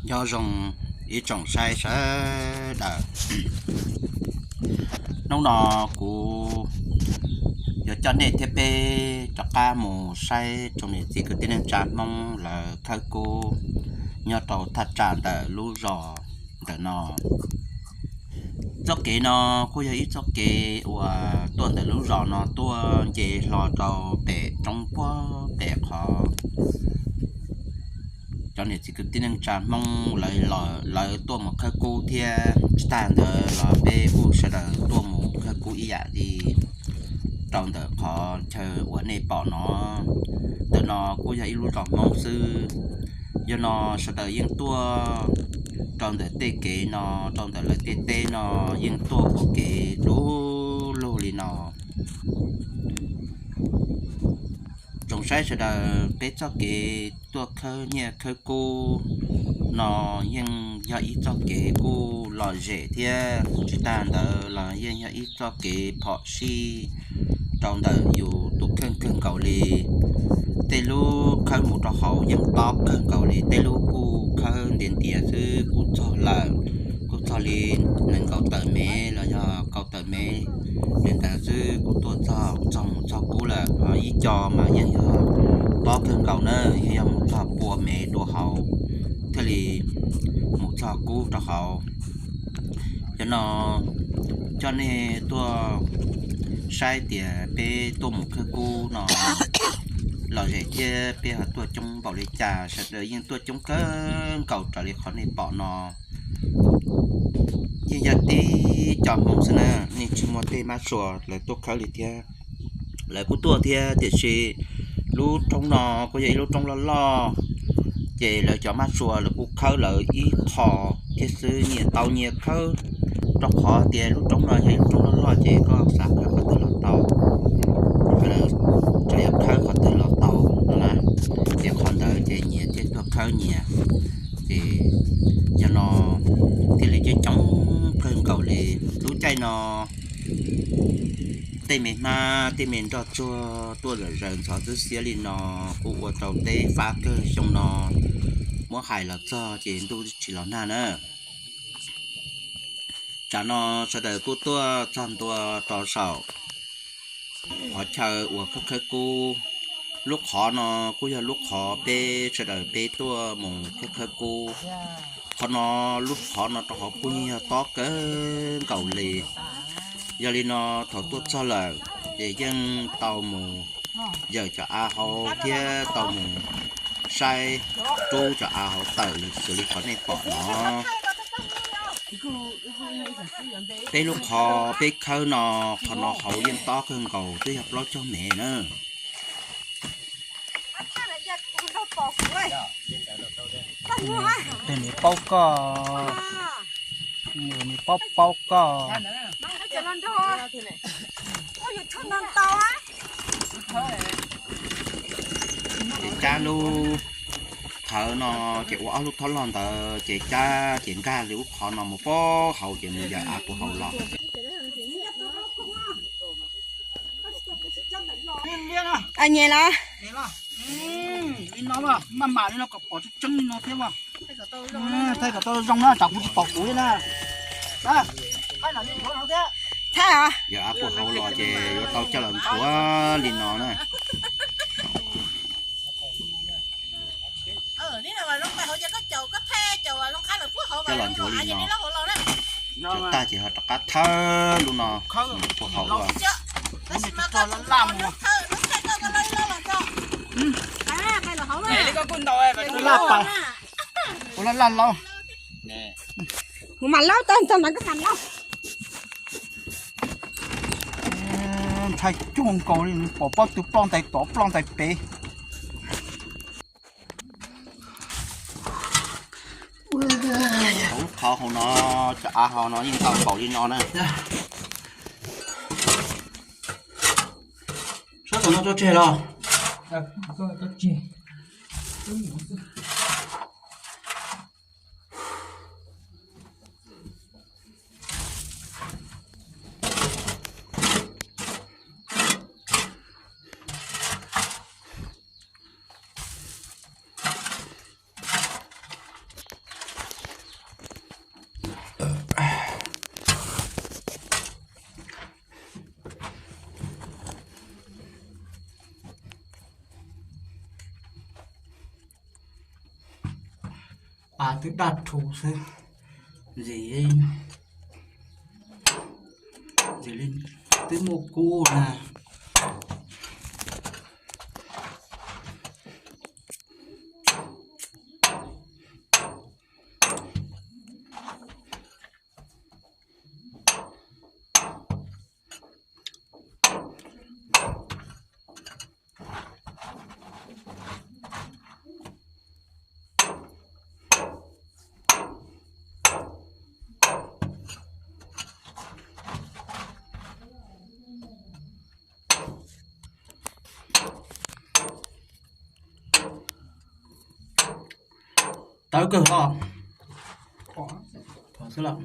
Nyob zoo ib tsoom saib sawv daws. Hnub no kuv yuav coj nej thiab peb rov qab mus saib tsoom niam txiv kwv tij neej tsa Hmoob lawv khawb kub nyob rau thaj tsam ntawm lub zos ntawm no. Txoj kev no kuj yog ib txoj kev uas tuaj ntawm lub zos no tuaj nce hlo rau pem roob puag pem qhov cov niam txiv kwv tij neej tsa Hmoob lawv, lawv tuaj mus khawb kub thiab. Tsis tag ntawd los peb kuj sawv daws tuaj mus khawb kub ib yam li rau ntawm qhov chaw uas nej pom no. Ntawm no kuj yog ib lub zos Hmoob xwb. Yog no sawv daws yeej tuaj rau ntawm tej kev no, rau ntawm lawv tej teb no, yeej tuaj ua kev du lug li no. Tsoom saib sawv daws, peb txoj kev tuaj khawb nyiaj khawb kub no yeej yog ib txoj kev kuj lom zem thiab. Tsis tag ntawd los yeej yog ib txoj kev phom sij rau ntawm yus tus kheej kawg nkaus li. Tej lub khawb mus rau hauv yeej tob kawg nkaus li, tej lub kuj khawb ntiav ntiav xwb kuj txog lawm, kuj txog li nees nkaum tawm mev los yog kaum tawm mev li ntawd xwb kuj tuaj txog, txog mus txog kub lawm. Ho ib co mas yeej yog tob kawg nkaus na, yeej yog mus txog pua mev dua hauv thiaj li mus txog kub rau hauv. Cov no coj nej tuaj saib tias peb tuaj mus khawb kub no lom zem thiab peb ho tuaj coob npaum li cas. Sawv daws yeej tuaj coob kawg nkaus raws li qhov nej pom no. Yeej yog tib co Hmoob xwb na, nej tsis muaj tej mab sua lawv tuaj khawb li thiab. Lawv kuj tuaj thiab tiam sis lub roob no kuj yog ib lub roob loj loj, ces lawv cov mab sua lawv kuj khawb lawv ib qho thiab xwb, nyias tau nyias khawb, rau qhov tias lub roob no yog ib lub roob loj loj ces koj xav khawb qhov twg los tau, lawv tsuas yog khawb qhov twg los tau no na. Ces qhov ntawd ces nyias thiaj tuaj khawb nyias. Ces yog no thiaj li coob coob kawg nkaus li. Lub caij no tej me hmab tej me nroj tsuag tuaj zom zaws ntxhov xwb xiab li no, kuj ua rau teb fab kawg. Xyoo no muab hais los txog ces ntuj tsis los nag na. Tsam no sawv daws kuj tuaj txog ntua rau saum qhov chaw uas khawb khawb kub. Lub qhov no kuj yog lub qhov peb sawv daws peb tuaj mus khawb khawb kub. Qhov no, lub qhov no rau hauv kuj yeej yog tob kawg nkaus li. Yog li no thaum tuaj txog lawm ces yeej tau mus yawm cov av hauv thiab tau mus saib rub cov av hauv tawm xws li qhov nej pom no. Peb lub qhov peb khawb no, qhov no hauv yeej tob kawg nkaus twb yog plaub caug mev na. Tus niam paub koj, tus niam paub paub koj. Ces cab lub thawv no ces ua ob lub thob loj ntawd ces cab ces nkag li lub qhov no mus puag hauv ces mus yawm av puag hauv los. Nyem los. Li no, maj mam li no kom pom tseeb tseeb li no thiab. Thaij kom tau zoo na, tsam kuv tsis pom kuv thiab na. Thaij os. Yawm av puag hauv los ces yuav tau coj los ntxuav li no na. Coj los ntxuav li no. Cov tag ces ho rov qab thawb lub no puag hauv los. Ua laj laj laub. Kuv mam laub tau ntog mas koj mam laub. Ntshai cuag nkaus li, pom pob tw ploj ntais tod ploj ntais pem. Hauv lub qhov hauv no, cov av hauv no yeej tau npaum li no na. Sab tom no tso tseg los? Pas twb daj rhuv xwb, ntxim, ntxim li twb muaj kub na. Tawv kawg os. Thov xwb los.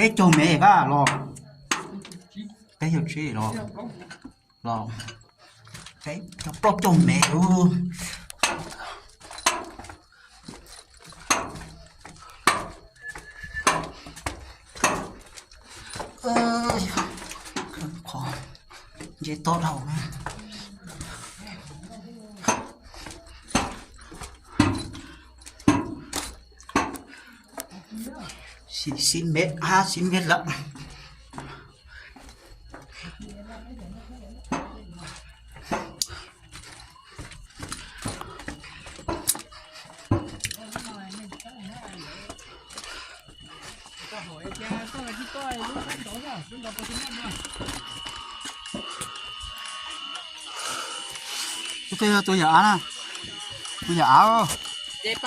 Peb caug mev pab los, peb caug tsib los, los peb caug plaub caug mev. Qhov nce tob dhau na. Xib mev, xib mev lawm. Tus twg yog tus yawm av na? Tus yawm av. Saib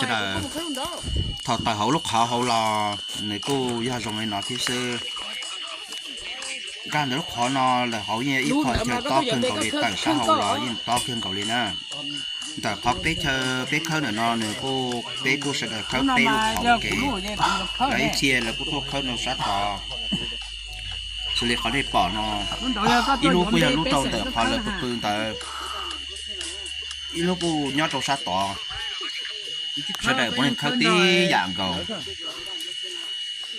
sawv daws, thaum tawm hauv lub qhov hauv los nws kuj yog zoo li no thiab xwb. Nkag ntawm lub qhov no lawm hauv yeej ib qho chaw tob kawg nkaus li, tawm sab hauv los yeej tob kawg nkaus li na. Ntawm qhov peb chaw peb khawb ntawm no nws kuj, peb kuj sawv daws khawb peb lub qhov kev, lawv ib txhia lawv kuj tuaj khawb rau sab tod. Xws li qhov nej pom no, ib lub kuj yog lub rau ntawm qhov lawv pw pw ntawd, ib lub kuj nyob rau sab tod. Sawv daws puav leej khawb tib yam nkaus,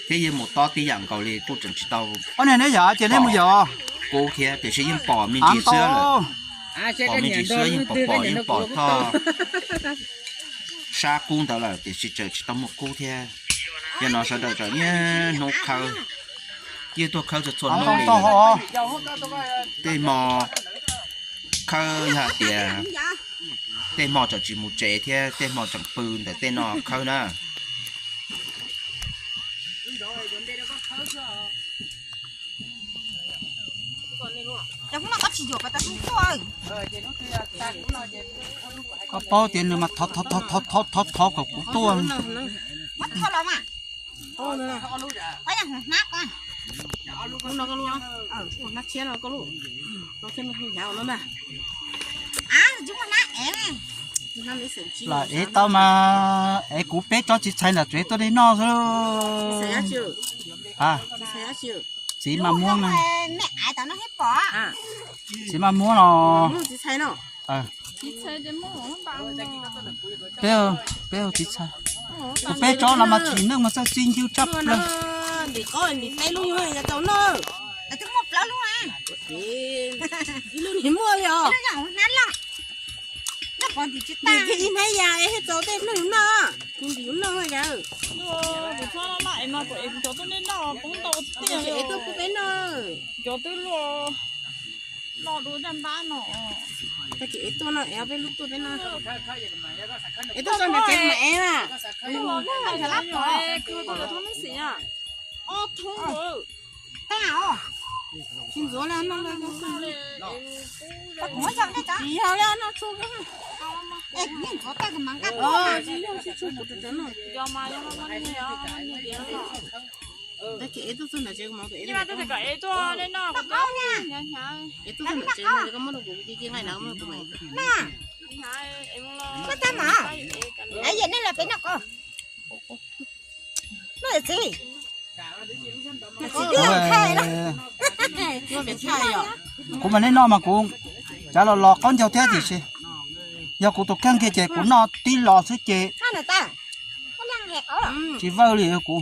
thiab yeej mus tob tib yam nkaus li kuj tseem tsis tau. Ob niag neb yog ces nej mus yog kub thiab tiam sis yeej pom me ntsis xwb lawm. Pom me ntsis xwb yeej pom pom yeej pom txog sab kub ntawd lawm tiam sis tseem tsis tau muaj kub thiab. Yog no sawv daws tseem niaj hnub khawb, yeej tuaj khawb txhua txhua hnub li. Tej hmo khawb yog hais tias tej hmo tseem tsis mus tsev thiab tej hmo tseem pw ntawm tej no khawb na. Koj paub tias nws mas thov thov thov thov kom kuv tuaj. Los ev tau mas ev kuv peb tsob txiv txhais ntawm tsev tuaj li noj xwb. Txiv mas muab, txiv mas muab los. Peb, peb txiv txhais, kuv peb tsob no mas txiv neej mas txawj txi ncw tshaj plaws. Ib lub niag muaj li os. Ib hnab ya es txaus tej neeg noj, kuv ntim noj yawg. Kuv txhob laj es mas kuv ev kuv cov tuaj nej noj poob ntau tiag li. Ev tuaj pub peb noj. Cov twb luaj noj dua caj npab no. Tag kis ev tuaj no ev peb lub tuaj peb noj. Ev tuaj txog nram tsev mas ev na. Ob thoob. Tsis ntxuav li, noj li. Tsis yog li, noj tsuag. Tsis yog, tsis tsuag kuv rov noj. Tag kis ev tuaj txog nram tsev kuv mam ev. Ev tuaj txog nram tsev no koj muab rau kuv, kuv cia cia nqaij na, koj muab rau kuv mam ev. Koj tag mas, yam nej los peb noj ko. Noj txiv. Kuv mas nej noj mas kuv cav los los qaub ncaug thiab tiam sis yog kuv tus kheej kiag ces kuv noj tib los xwb ces tsis vawj li kuv.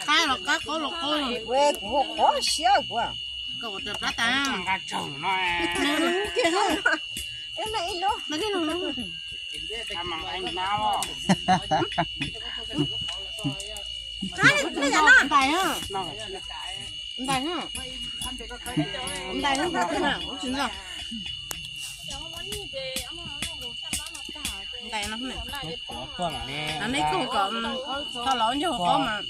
Qab los qab, qaub los qaub. Kuv hu qhov siab kuv. Koj ua rau plab tas. Ntais, ntais, ntais, ntais, ntais. Neb koj kom tho los ncaug qhov mas.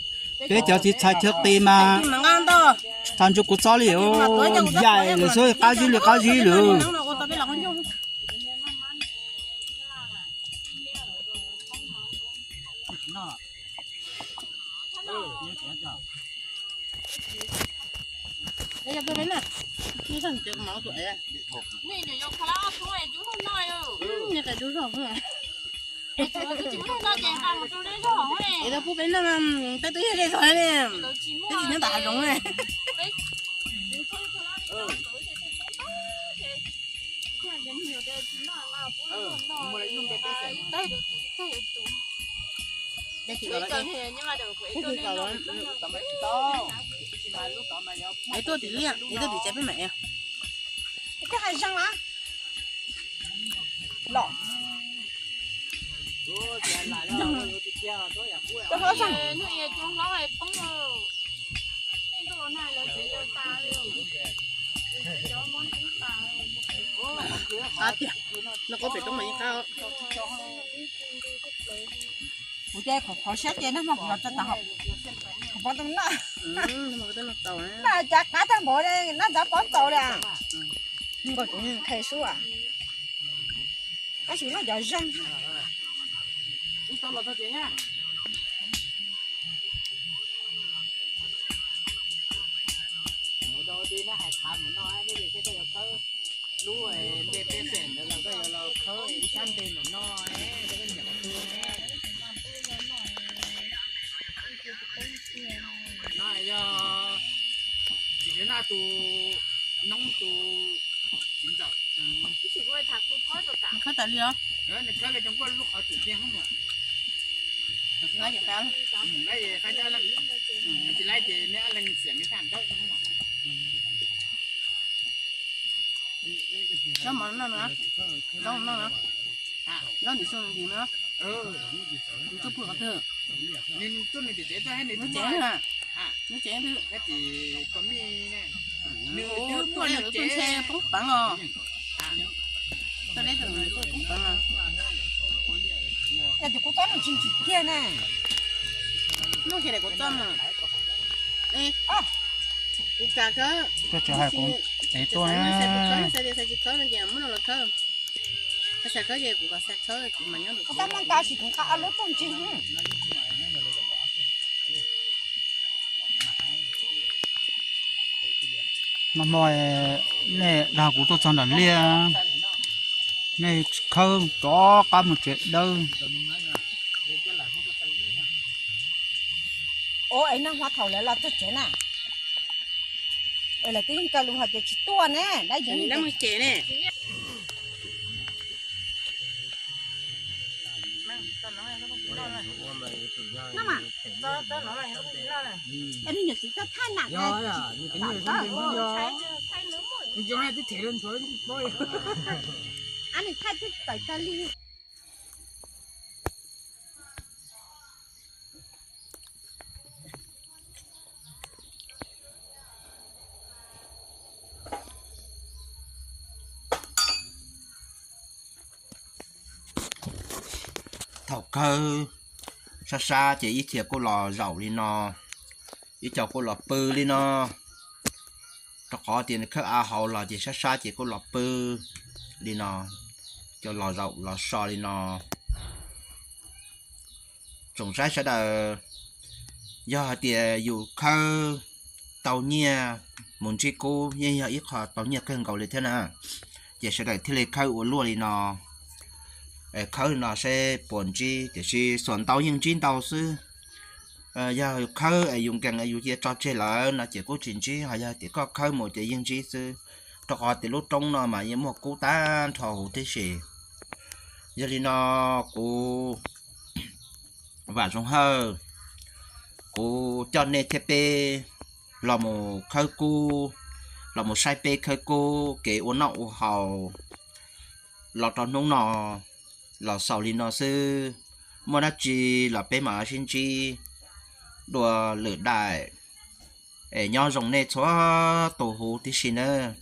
Peb cov txiv txhais chaw qis mas txhais ntsug kuv txob li yaim lawm xwb, qab zib li qab zib lawm. Es tau pub peb noj, peb twb yog zej zog ne, peb tsis nyob tom hav zoov ne. Es tuaj tim liaj, es tuaj tim tsev peb mam. Koj hais zeeg mas los. Koj hlob zeeg. Qab tiag, noj kua pem roob mas yeej qab. Kuv ces qhov qhov siab ces nag hmo kuv los tso tau, kuv poob tau noj. Noj cas qab tag npaum li, noj ntxov poob tau li. Nkaus kuv qhe xwb, tab sis noj cov zeeg. Lub npe peb xeem ntawd los koj yuav los khawb ib sab npe ntawm no, koj niam qhov twg ne? No yog tsis noj tus noob tus txiv ntxawm. Khawb tas li os. Nws khawb li rau nkuaj lub qhov tsum kiag no. Laib ces laib, tsis laib ces neb ob leeg xiam neb thaj ntawm no. Zaub mov no, zaub no, zaub ntim xu ntim no. Nws tuaj pw qhov twg? Nws tuaj nws tim tsev tuaj, nws tuaj tsev na. Nws tsev twg? Nws tuaj ntshe poob peev os. Tuaj deb tus nws tuaj poob peev os. Yog tias kuv txob nws tsis ntsim kiag na. Noj kiag daim kuv txob mas. Kuv kam khawb. Koj tsis hais kuv, es tuaj xav tsis khawb no ces muab no los khawb. Koj xav khawb ces kuv kom xav khawb kuv mas nyob. Kuv txob muaj nta sis kuv nqa ob lub tuaj ntsis. Nag hmo nej dag kuv tuaj txog nram liaj, nej khawb rov qab mus tsev dawb. Ua es nag hmo thaum lawv los txog tsev na, es lawv twb yeej kaw lus hais tias tsis tuaj ne, dab yeej ces ne. Nws nyuam txiv txawj thaij nam, nws thaij twb tawm tag li. Thaum khawb sab sab ces ib txhia kuj los zaum li no, ib co kuj los pw li no. Rau qhov tias nws khawb av hauv los ces sab sab ces kuj los pw li no, cov los zaum los so li no. Tsoom saib sawv daws, yog hais tias yus khawb tau nyiaj mus ntsib kub yeej yog ib qho tau nyiaj kawg nkaus li thiab na. Ces sawv daws thiaj li khawb ua luaj li no, khawb no seb puas ntsib, tiam sis xuam ntau yeej ntsib ntau xwb. Yog khawb es yus nkees es yus cia tso tseg lawm no ces kuj tsis ntsib, ho yog tias koj khawb mus ces yeej ntsib xwb, rau qhov tias lub roob no mas yeej muaj kub tag nrho huv tib si. Yog li no kuv Vam Zoov Hawj, kuv coj nej thiab peb los mus khawb kub, los mus saib peb khawb kub kev ua noj ua haus los rau hnub no los xaus li no xwb. Muaj dab tsi los peb mam sib ntsib dua lwm daim. Es nyob zoo nej txhua tus huv tib si nawb.